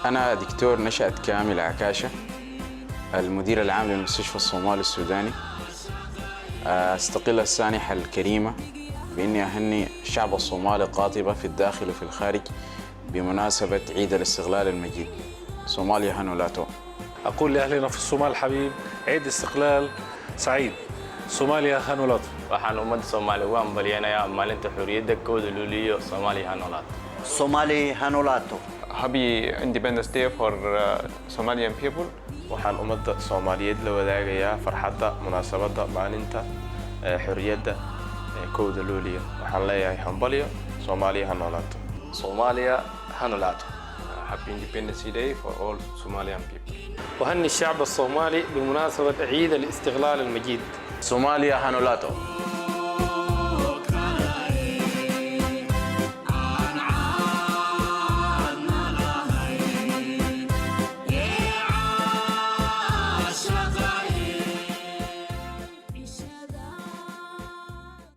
أنا دكتور نشأت كامل عكاشة، المدير العام للمستشفى الصومالي السوداني. أستغل السانحة الكريمة بإني أهني الشعب الصومالي قاطبة في الداخل وفي الخارج بمناسبة عيد الاستقلال المجيد. Soomaaliya ha noolaato. أقول لأهلنا في الصومال الحبيب عيد استقلال سعيد. Soomaaliya ha noolaato. Waxaan ummadda Soomaaliya ugu hambalyeynayaa maalinta xorriyadda, 1 Luuliyo. Soomaaliya ha noolaato. Soomaaliya ha noolaato. Happy Independence Day for Somalian people. Waxaan ummadda Soomaaliyeed la wadaagayaa farxadda munaasabadda maalinta xorriyadda ee 1 Luuliyo. Waxaan leeyahay hambalyo, Soomaaliya ha noolaato. Soomaaliya ha noolaato. Happy Independence Day for all Somalian people. أهني الشعب الصومالي بمناسبة عيد الاستقلال المجيد. Soomaaliya ha noolaato.